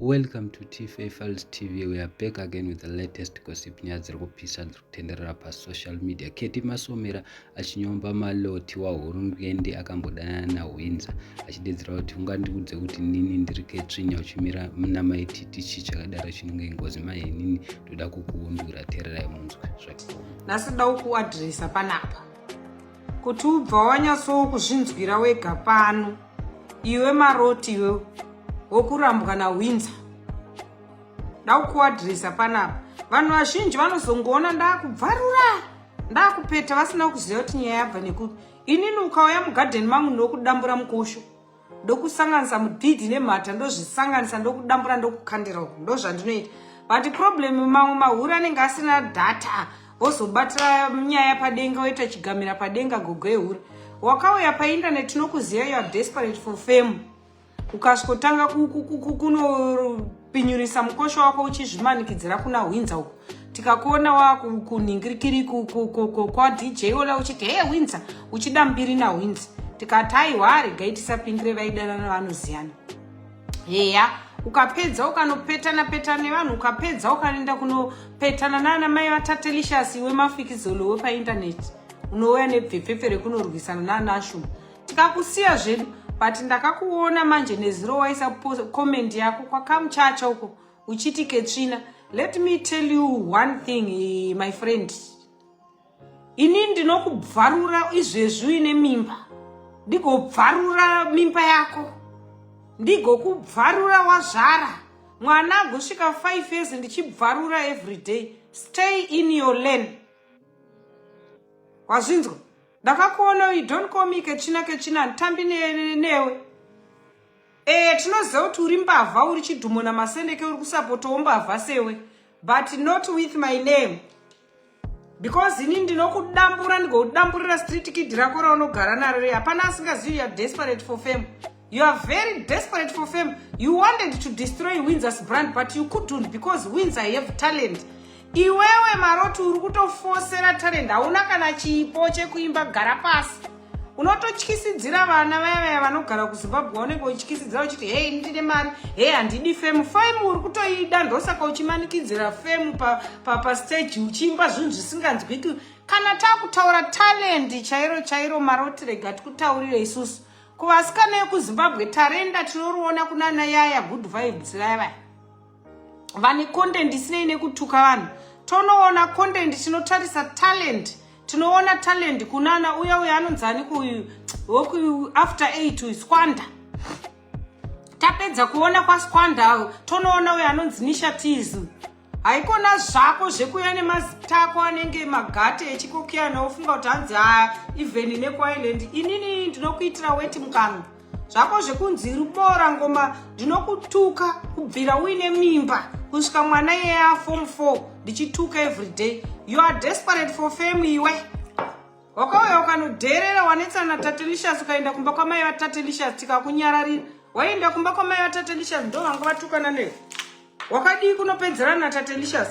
Welcome to TFA Files TV. We are back again with the latest gossip. Nyaya dziri kupisa dziri kutenderera pasocial media. Ketty Masomera achinyomba Maloti waHurungende akambodanana naHwinza achidedzera kuti ungandiudze kuti nini ndiri ketsvinya uchimira muna Titi, chii chakadaro chinenge ngozi mai inini ndoda kukuundura. Tererai munzwe zvakoma. Nhasi da kukuadhiresa panapa kuti ubva wanyatsowo kuzvinzwira wega pano, iwe Maroti, iwe wokurambwa naHwinza. Da kukuadhiresa panapa. Vanhu vazhinji vanozongoona ndakubvarura, ndakupeta, vasina kuziva kuti nyaya yabva nekupi. Inini ukauya mugadheni mangu, ndokudambura mukosho, ndokusanganisa mudhidhi nemhata, ndozvisanganisa, ndokudambura, ndokukandira uko. Ndozvandinoita. But problem, mamwe mahuri anenge asina data, vozobatira nyaya padenga, woita chigamira padenga. Gogo ehuri, wakauya painternet, tinokuziva. You are desperate for fame. Ukasvikotanga kunopinyurisa mukosho wako uchizvimanikidzira kuna Hwinza uko, tikakuona wakunhingirikiri kwaDJ Ola uchiti, "He, Hwinza," uchida mbiri naHwinza, tikati, "Aiwa, regai tisapindire, vaidanana, vanoziyana." Heya, ukapedza ukanopetana petana nevanhu, ukapedza ukanoenda kunopetana naana mai vaTatelicious. Iwe mafikizolo wepaindaneti, unouya nebvepfepfe rekunorwisana naanashuma, tikakusiya zvedu. But ndakakuona manje nezuro waisa comment yako kwakamuchacha uko uchiti ketsvina. Let me tell you one thing, my friend. Ini ndinokubvarura izvezvi uine mimba, ndigobvarura mimba yako, ndigokubvarura wazvara mwana agosvika 5 years, ndichibvarura every day. Stay in your lane, wazvinzwa? Ndakakuona. You don't call me ketsvina. Ketsvina handitambi newe. Tinoziva kuti uri mbavha, uri chidhumo namasendeke, uri kusapotawo mbavha sewe, but not with my name, because ini ndinokudambura, ndigokudamburira street kid rako raunogara naro re. Hapana asingazivi you are desperate for fame. You are very desperate for fame. You wanted to destroy Windsor's brand, but you couldn't, because Windsor have talent. Iwewe Maroti uri kutofosera talent, hauna kana chipo chekuimba. Gara pasi. Unototyisidzira vana vaya vaya vanogara kuZimbabwe. Unenge uchityisidzira uchiti, "Hei, ndine mari, hei, handidi fame." Fame uri kutoida, ndosaka uchimanikidzira fame pastage uchiimba zvinhu zvisinganzwiki. Kana taakutaura talent chairo chairo, Maroti, rega tikutaurire isusu kuvasikana vekuZimbabwe, tarenda tinoriona kunana Yaya Good Vibes, vaya vaya vane content isinei nekutuka vanhu. Tonoona content, tinotarisa talent, tinoona talent kunana uya uya anonzani kuyu woku After 8 uyu, Squanda. Tapedza kuona kwaSquanda, tonoona uyo anonzi Nishatiz. Haikona zvako zvekuuya nemazitako anenge magate echikokiyana, wofunga kuti hanzi ha even nekuIreland. Inini ndinokuitira weti mukanwa. Zvako zvekunzi rubora ngoma, ndinokutuka kubvira uine mimba kusvika mwana iyeye aform 4, ndichituka everyday. You are desperate for fame. Iwe wakauya ukanodherera, wanetsana naTatelicious, ukaenda kumba kwamai vaTatelicious, tikakunyararira. Waenda kumba kwamai vaTatelicious, ndo vanga vatukana newe. Wakadii kunopedzerana naTatelicious?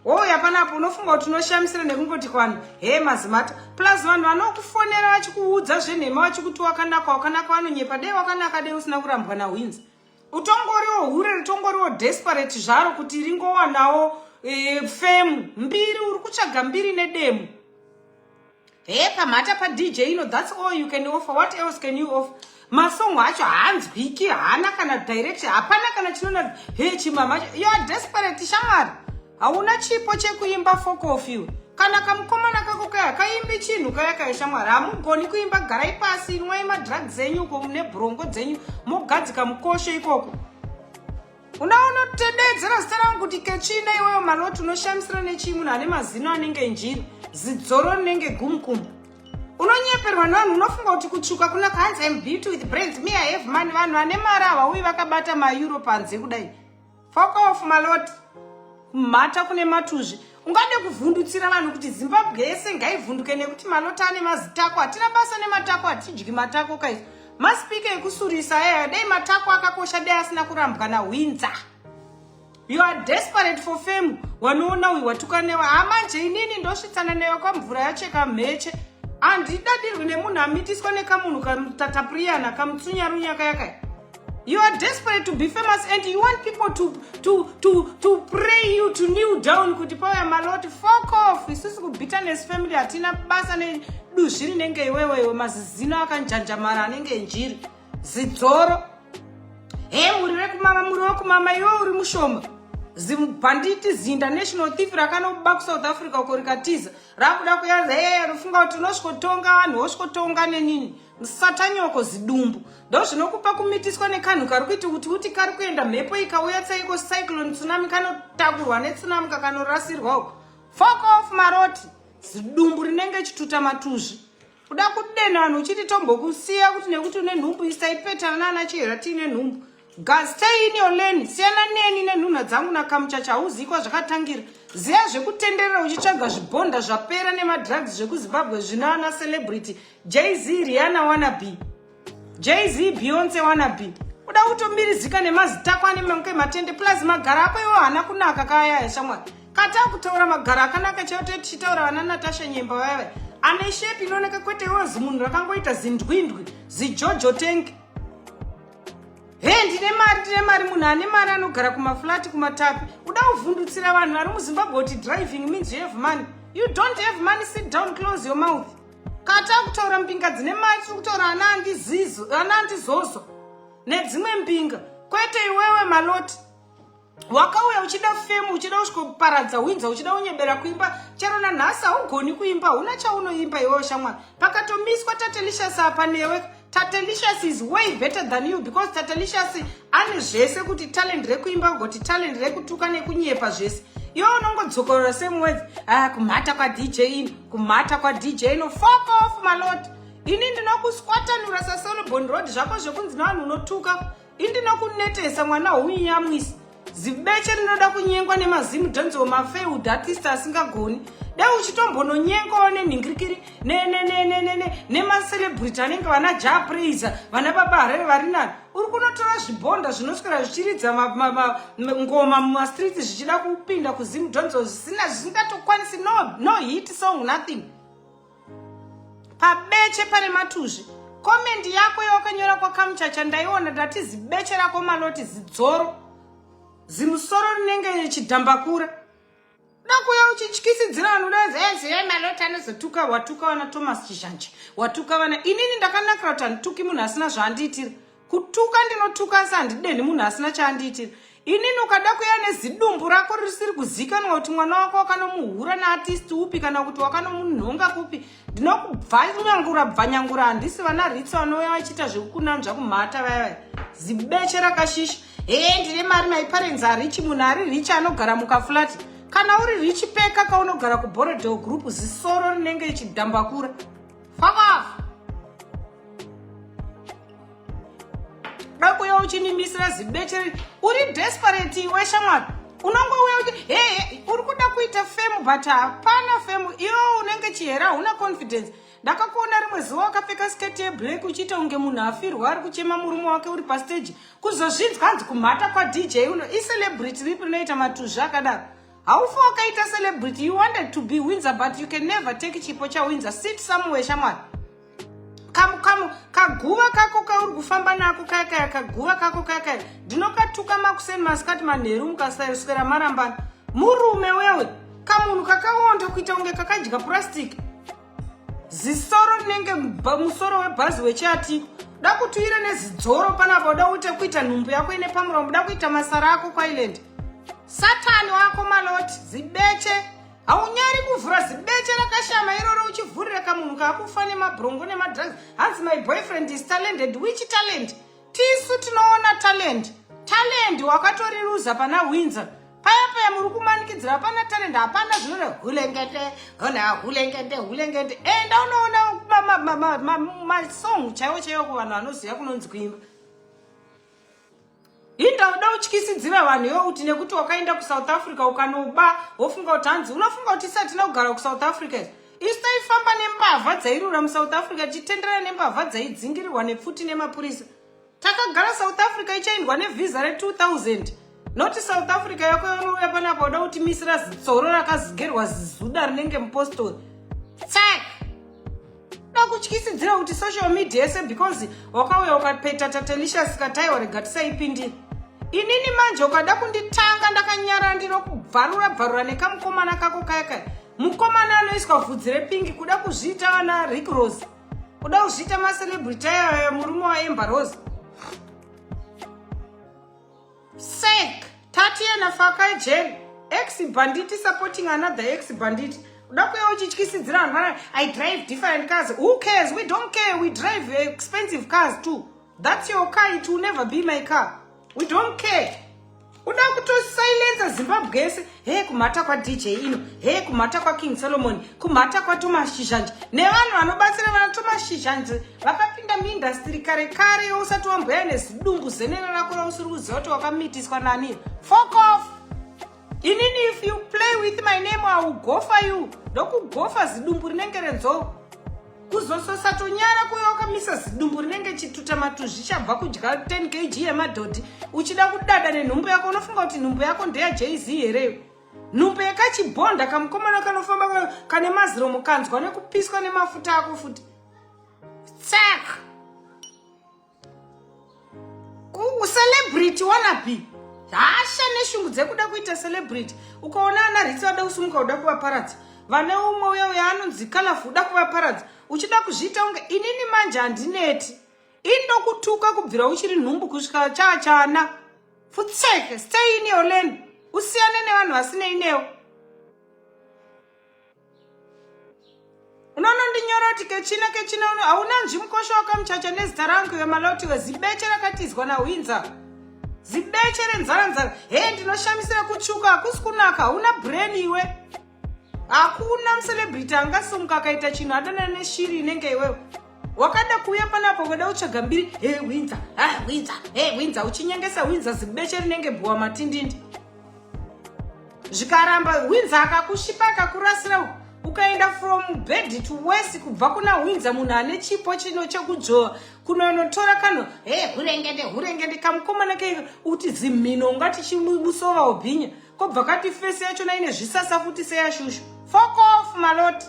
Wouya panapo, unofunga kuti unoshamisira nekungoti kwanhu, "He, mazimata." Plus vanhu vanokufonera vachikuudza zvenhema, vachikuti wakanaka, wakanaka, vanonyepa. Dei wakanaka, dei usina kurambwa naHwinza. Utongoriwo hure ritongoriwo desperate zvaro kuti ringowanawo fame, mbiri. Uri kutsvaga mbiri nedemo. He, pamhata paDJ ino. That's all you can offer. What else can you offer? Masongo acho haanzwiki, haana kana direction, hapana kana chinona. He, chimama, you are desperate, shamwari. Hauna chipo chekuimba, fokofiwe. Kana kamukomana kako kaya kaimbi chinhu kaya kaya. Shamwari, hamugoni kuimba. Garai pasi, nwai madrugs enyu uko mune bhurongo dzenyu, mogadzika mukosho ikoko. Unaona tededzera zita rangu kuti kechina. Iweyo Maloti, unoshamisira nechii? Munhu ane mazino anenge njiri, zidzoro rinenge gumukumu, unonyeperwa nevanhu. Unofunga kuti kutsvuka kunaka. Hanzi, "Im beauty with brains, me, I have money." Vanhu vane mari havauyi vakabata mauro panze kudai. Fuck off, Maloti. Kumhata kune matuzvi. Ungade kuvhundutsira vanhu kuti Zimbabwe yese ngaivhunduke nekuti Maloti ane mazitako. Hatina basa nematako, hatidyi matako kaizvo. Masipika ekusurisa aya. Dei matako akakosha, dei asina kurambwa naHwinza. You are desperate for fame. Wanoona uyu watukanewa hamanje, inini ndosvitsana newe kwamvura yacheka mheche. Handidadirwi nemunhu amitiswa nekamunhu kamutatapriyana kamutsunyarunya kaya kaya. You are desperate to be famous and you want people to pray you to kneel down kuti pauya Maloti. Fuck off. Isusu kubitterness family hatina basa neduzvi rinenge iwewe iwe, mazizino akanjanjamara anenge njiri zidzoro. He, muri vekumama, muri wekumama iwe, uri mushoma zibhanditi, zinternational thief rakanoba kuSouth Africa uko rikatiza, rakuda kuya. He, rufunga kuti unosvikotonga vanhu, wosvikotonga nenini? Musatanyoko, zidumbu. Ndo zvinokupa kumitiswa nekanhu kari kuiti kuti uti kari kuenda mhepo ikauya tsaiko, cyclone, tsunami, kanotakurwa netsunami, kakanorasirwa uko. Fuck off, Maroti, zidumbu rinenge chituta matuzvi. Kuda kudena vanhu uchiti tombokusiya kuti nekuti une nhumbu. Isaipetana naana Chihera tiine nhumbu. Stay in your lane. Siyana neni nenhunha dzangu nakamuchacha. Hauzikwa zvakatangira. Ziya zvekutenderera uchitsvaga zvibhonda zvapera nemadrugs zvekuZimbabwe zvina ana celebrity Jay-Z, Rihanna wannabe, Jay-Z, Beyonce wannabe. Uda kutomirizika nemazitako ane mange matende, plus magara ako iwo haana kunaka kayaya. Shamwari, kata kutaura magara akanaka chaiwo, tichitaura vana Natasha Nyemba vaya ane shape inooneka, kwete iwo zimunhu rakangoita zindwindwi, zijojo tank. He, ndine mari, ndine mari. Munhu ane mari anogara kumaflati kumatapi. Uda kuvhundutsira vanhu vari muZimbabwe kuti driving means you have money. You don't have money. Sit down, close your mouth. Kata kutaura mbinga dzine mari. Tiri kutaura ana andizizo, ana andizozo nedzimwe mbinga, kwete iwewe Maloti. Wakauya uchida fame, uchida kusvikoparadza Winza, uchida kunyebera kuimba. Chero nanhasi haugoni kuimba, huna chaunoimba iwewe shamwari. Pakatomiswa Tatelicious apa newe. Tatelicious is way better than you because Tatelicious ane zvese, kuti talent rekuimba, kugoti talent rekutuka nekunyepa zvese. Iwe unongodzokorora same words. Ah, kumhata kwaDJ ino, kumhata kwaDJ ino. Fuck off, Maloti. Ini ndinokuswatanura saSolomon Road zvako zvekunzi nevanhu unotuka. Indinokunetesa mwana haunyamwisi, zibeche rinoda kunyengwa nemazimudhonzo, mafailed artist asingagoni. Dai uchitombononyengawo nenhingirikiri nemacelebrity anenge vana Jah Prayzah, vana Baba Harare vari nani. Uri kunotora zvibhonda zvinoswera zvichiridza ngoma mumastreets zvichida kupinda kuzimudhonzo, zvisina, zvisingatokwanisi. No, no hit song, nothing. Pabeche pane matuzvi. Comment yako yawakanyora kwakamuchacha ndaiona, ndati zibeche rako Maloti, zidzoro, zimusoro rinenge chidhambakura. Dakuya uchityisidzira vanhu udazive Maloti anozotuka. Watuka vana Thomas Chizhanje, watuka vana. Inini ndakanakira kuti handituki munhu asina zvaandiitira. Kutuka ndinotuka, asi handideni munhu asina chaandiitira. Inini ukada kuya nezidumbu rako risiri kuzikanwa kuti mwana wako wakanomuhura naartist upi kana kuti wakanomunhonga kupi, ndinokubvanyangura bvanyangura. Handisi vana ritsi vanouya vachiita zvekukunanzva kumhata vaya vaya. Zibeche rakashisha. He, ndine mari, my parents are rich. Munhu ari rich anogara mukaflati. Kana uri rich, peka kaunogara kuBorrowdale Group. Zisoro rinenge chidhambakura. Fuck off. Dakuya uchinimisira zibeche. Uri desperate iwe shamwari. Unongouya uchi he, uri kuda kuita fame, but hapana fame. Iwe unenge Chihera, hauna confidence. Ndakakuona rimwe zuva wakapfeka sketi yeblack uchiita kunge munhu afirwa ari kuchema murume wake uri pastage. Kuzozvinzwa hanzi kumhata kwaDJ uno. Icelebrity ripi rinoita matuzvi akadaro? Haufi wakaita celebrity. You wanted to be Windsor, but you can never take chipo chaWindsor. Sit somewhere, shamwari. Kamu kaguva kako kauri kufamba nako kayakaya, kaguva kako kayakaya, ndinokatuka makuseni, masikati, manheru, mukaswera marambana. Murume wewe, kamunhu kakaonda kuita kunge kakadya purasitiki, zisoro rinenge musoro webhazi wechiatiko. Da kutuire nezidzoro panapa. Uda uite kuita nhumbu yako ine pamuromo, uda kuita masara ako kwaIsland. Satani wako Maloti, zibeche. Haunyari kuvhura zibeche rakashama iroro uchivhurira kamunhu kaakufa nemabrongo nemadrugs. Hanzi my boyfriend is talented. Which talent? Tisu tinoona talent. Talent wakatoriruza pana Windsor paya paya. Muri kumanikidzira, hapana talent, hapana zvinora. Hulengende hona, hulengende, hulengende. Enda unoona masong chaiwo chaiwo kuvanhu vanoziva kunonzi kuimba. Inda uda utyisidzira vanhu iwe kuti nekuti wakaenda kuSouth Africa ukanoba, wofunga kuti hanzi unofunga kuti isatina kugara kuSouth Africa. Isu taifamba nembavha dzairura muSouth Africa, tichitenderera nembavha dzaidzingirirwa nepfuti nemapurisa. Takagara South Africa ichaendwa nevhisa re2000, noti South Africa yako yaunouya panapa uda kutimisira zitsoro rakazigerwa zizuda rinenge mupostori. Tsak, da. Ungakutyisidzira kuti social media yese because wakauya ukapeta Tatelicious kataiwa rega tisaipindira. Inini manje ukada kunditanga ndakanyarara ndinokubvarura bvarura nekamukomana kako kaya kaya. Mukomana anoiswa vhudzi repingi kuda kuzviita vana Rick Rose. Kuda kuzviita macelebrity aya murume waEmber Rose. Sek, Tatiana Fakai Jen, ex bandit supporting another ex bandit. Uda kuya uchityisidzira vanhu vana I drive different cars. Who cares? We don't care. We drive expensive cars too. That's your car. It will never be my car. We don't care. Uda kutosilenza Zimbabwe yese. Hey, kumhata kwaDJ ino. Hey, kumhata kwaKing Solomon. Kumhata kwaThomas Chizhanje. Nevanhu vanobatsira vana Thomas Chizhanje vakapinda muindastiri kare kare iwe usati wamboya nezidumbu zenera rako rausiri kuziva kuti wakamitiswa nani. Fuck off. Inini if you play with my name I will go for you. Ndokugofa zidumbu rinenge renzou. Kuzososatonyara kuya wakamisa zidumbu rinenge chituta matuzvi chabva kudya 10 kg yemadhodhi uchida kudada nenhumbu yako. Unofunga kuti nhumbu yako ndeya Jay-Z here? Nhumbu yekachibhonda kamukomana kanofamba kane maziro mukanzwa nekupiswa nemafuta ako futi. Tsak! Celebrity wannabe. Hasha neshungu dzekuda kuita celebrity. Ukaona ana Ritsi vada kusumuka uda kuvaparadza. Vane umwe uya uya anonzi Colorful uda kuvaparadza. Uchida kuzviita unge inini manje handineti. Indokutuka kubvira uchiri nhumbu kusvika chachana. Futseke, stay in your lane. Usiyane nevanhu vasinei newe. Unonondinyora kuti kechina kechina uno hauna nzvi mukosho wakamuchacha nezita rangu iwe maloti we zibeche rakatizwa nahwinza. Zibeche renzara nzara. He ndinoshamisira kutsvuka hakusi kunaka hauna brain iwe. Hakuna mucelebrity angasumuka akaita chinhu adanana neshiri inenge iwewe. Wakada kuuya panapa ukada kutsvaga mbiri he hwinza ha hwinza he hwinza uchinyengesa hwinza zibeche rinenge bhuwa matindindi. Zvikaramba hwinza akakushipa akakurasira ukaenda from bed to worse kubva kuna hwinza munhu ane chipo chino chekudzvova kunonotora kano he hurengende hurengende kamukomana ke uti zimhino ungati chimusova ubhinya kobva kati fesi yachona ine zvisasa futi seyashushu. Fuck off maloti.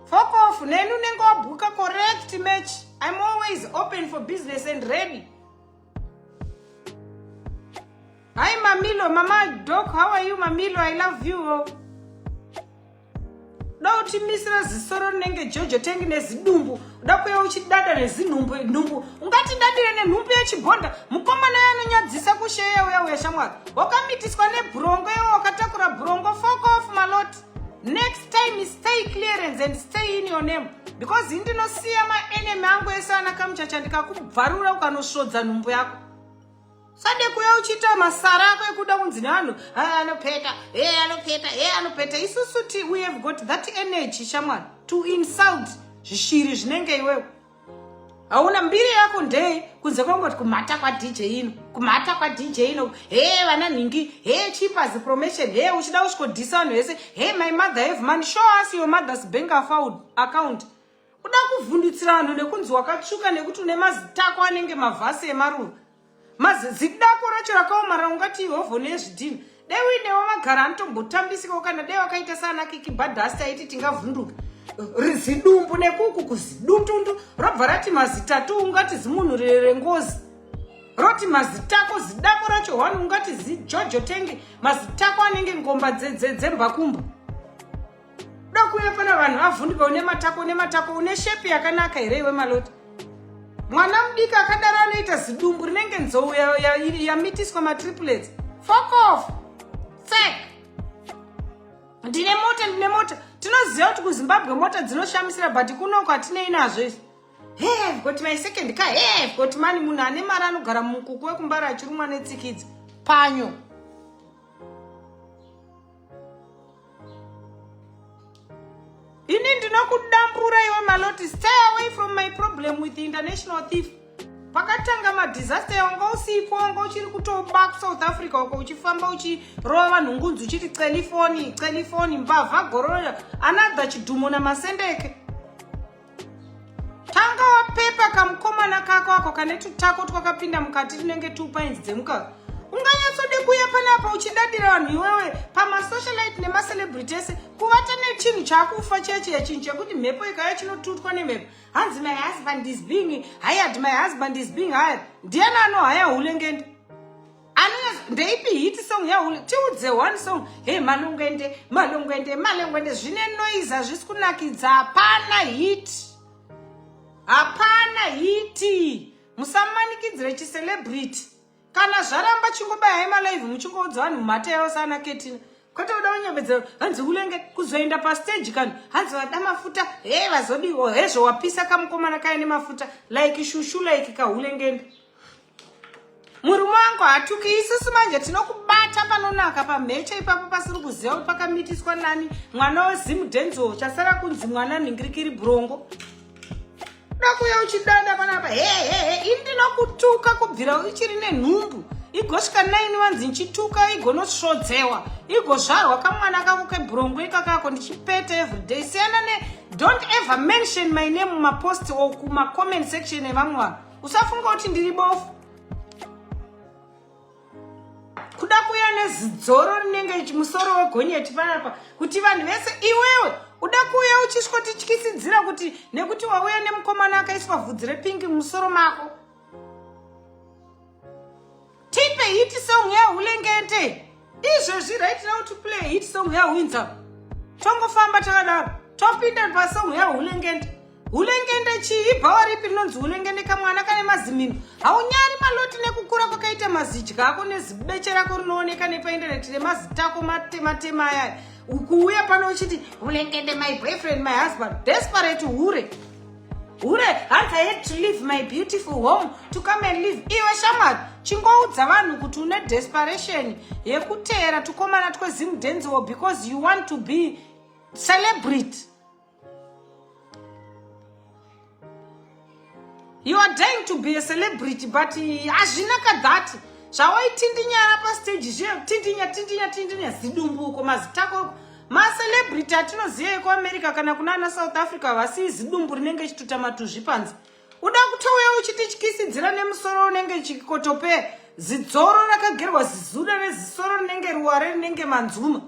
Fuck off neni unenge wabhuka correct match. I'm always open for business and ready. Hi Mamilo, Mama Doc, how are you Mamilo? I love you. Da utimisira zisoro rinenge Jojo Tank nezidumbu. Uda kuya uchidada nezinhumbu nhumbu. Ungatidadire nenhumbu yechibhonda. Mukomana anonyadzisa kusheya uya uya shamwari. Wakamitiswa nebhurongo iwe wakatakura bhurongo. Fuck off maloti. Next time stay clearance and stay in your name. Because indinosiya maenemy angu ese ana kamuchacha ndikakubvarura ukanosvodza nhumbu yako. Sade kuya uchiita masara ako ekuda kunzi nevanhu anopeta he anopeta he anopeta. Isusu ti we have got that energy shamwari to insult zvishiri zvinenge iwewe. Hauna mbiri yako ndei kunze kwangoti kumhata kwa DJ ino kumhata kwa DJ ino he vana nhingi he cheap as promotion he uchida kusvikodhisa vanhu vese he my mother have money show us your mother's bank account. Uda kuvhundutsira vanhu nekunzi wakatsvuka nekuti une mazitako anenge mavhasi emaruva. Mazidako racho rakaomarara ungati ihovhoni yezvidhina. Dai uinewo magara anotombotambisikawo kana dai wakaita saana Kiki Badhasti aiti tingavhunduka. Zidumbu nekuku kuzidundundu robva rati mazitatu ungati zimunhu rengozi. Roti mazitako zidako racho hwani ungati zijojo tenge mazitako anenge ngomba dzembakumba. Uda kuuya pana vanhu avhunduka une matako une matako une shepi yakanaka here iwe maloti. Mwana mudiki akadaro anoita zidumbu rinenge nzou yamitiswa matriplets. Fuck off. Fuck. Ndine mota ndine mota. Tinoziva kuti kuZimbabwe mota dzinoshamisira but kunoko hatinei nazvo izvi. Hey, I've got my second car. Hey, I've got money. Munhu ane mari anogara mumukuku wekumbara achirumwa netsikidzi. Panyo. Ini ndinokudambura iwe maloti. Stay away from my problem with the international thief. Pakatanga madisaster wanga usipo, wanga uchiri kutoba kuSouth Africa uko uchifamba uchirova vanhu ngunzi uchiti celifoni celifoni mbavha gororo another chidhumo namasendeke. Tanga wapepa kamukomana kako ako kane tutako twakapinda mukati tunenge 2 pints dzemukaka. Unganyatsode kuuya kuuya panapa uchidadira vanhu iwewe pamasocialite nemacelebrity ese kuvata nechinhu chakufa chechiya chinhu chekuti mhepo ikauya chinotutwa nemhepo. Hanzi my husband is being hired, my husband is being hired. Ndiani anohaya hulengende? Ndeipi hit song yahule? Tiudze one song. Hey, malongwende, malongwende, malongwende, zvine noise, hazvisi kunakidza. Hapana hit, hapana hit. Musamanikidzire chicelebrity. Kana zvaramba chingobayai malive muchingoudza vanhu mhata yavo saana Ketina, kwete kuda kunyepedzera. Hanzi ulenge kuzoenda pastage kana hanzi vada mafuta, he vazodiwo hezvo, wapisa kamukomana kaya nemafuta like shushu, like kahulengende. Murume wangu hatuki. Isusu manje tinokubata panonaka pamheche ipapo pasiri kuziva kuti pakamitiswa nani mwana weZimudenzo. Chasara kunzi mwana nhingirikiri bhurongo dakuya uchidanda panapa. Hehehe, ini ndinokutuka kubvira uchiri nenhumbu, igosvika 9 wanzi nchituka, igonosvodzewa, igozvarwa kamwana kako kebhurongo ikakako ndichipeta everyday. Siyana ne, don't ever mention my name mumapost or kumacomment section evamwe vanhu. Usafunga kuti ndiri bofu. Kuda kuuya nezidzoro rinenge musoro wegonyeti panapa kuti vanhu vese, iwewe uda kuuya uchisvotityisidzira kuti nekuti wauya nemukomana akaiswa vhudzi repingi mumusoro mako. Tipe hit song yahulengende izvezvi right now, to play hit song yahwinza. Tongofamba takadaro, topinda pasong yahulengende. Hulengende chii? Bhawa ripi rinonzi hulengende? Kamwana kane mazimino, haunyari maloti nekukura kwakaita mazidya ako nezibeche rako rinooneka nepaindaneti nemazitako matematema ayaya. Kuuya pano uchiti hulengende my boyfriend, my husband. Desperate hure, hure. Hanzi I had to leave my beautiful home to come and live. Iwe shamwari, chingoudza vanhu kuti une desperation yekuteera tukomana tweZimdancehall because you want to be celebrity. You are dying to be a celebrity, but hazvina kadhati zvawaitindinyara pastage zviye, tindinya, tindinya, tindinya zidumbuko mazitako. Macelebrity atinoziva ekuAmerica kana kuna ana South Africa vasii zidumbu rinenge chituta matuzvi panze. Uda kutouya uchitityisidzira nemusoro unenge chikotope, zidzoro rakagerwa zizuda nezisoro rinenge ruware rinenge manzuma.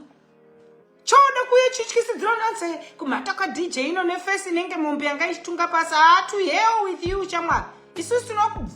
Choda kuye chityisidzira unanze kumhata kwaDJ ino nefesi inenge mombe yanga ichitunga pasi. Ah, to hell with you shamwari, isusu tinoku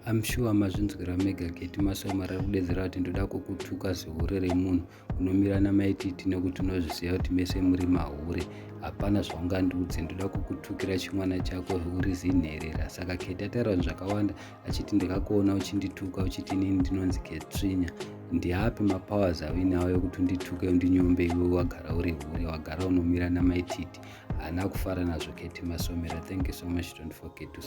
I'm sure mazvinzwira mega. Keti Masomera ari kudedzera kuti ndoda kukutuka zihure remunhu, unomira namaititi nekuti unozviziva kuti mese muri mahure, hapana zvaungandiudze, ndoda kukutukira chimwana chako, uri zinherera. Saka Keti ataura zvinhu zvakawanda achiti ndikakuona uchindituka uchiti inini ndinonzi Ketsvinya, ndiapi mapowers auinawo ekuti undituke undinyombe? Iwe wagara uri hure, wagara unomira namaititi. Haana kufara nazvo Keti Masomera. Thank you so much. Don't forget to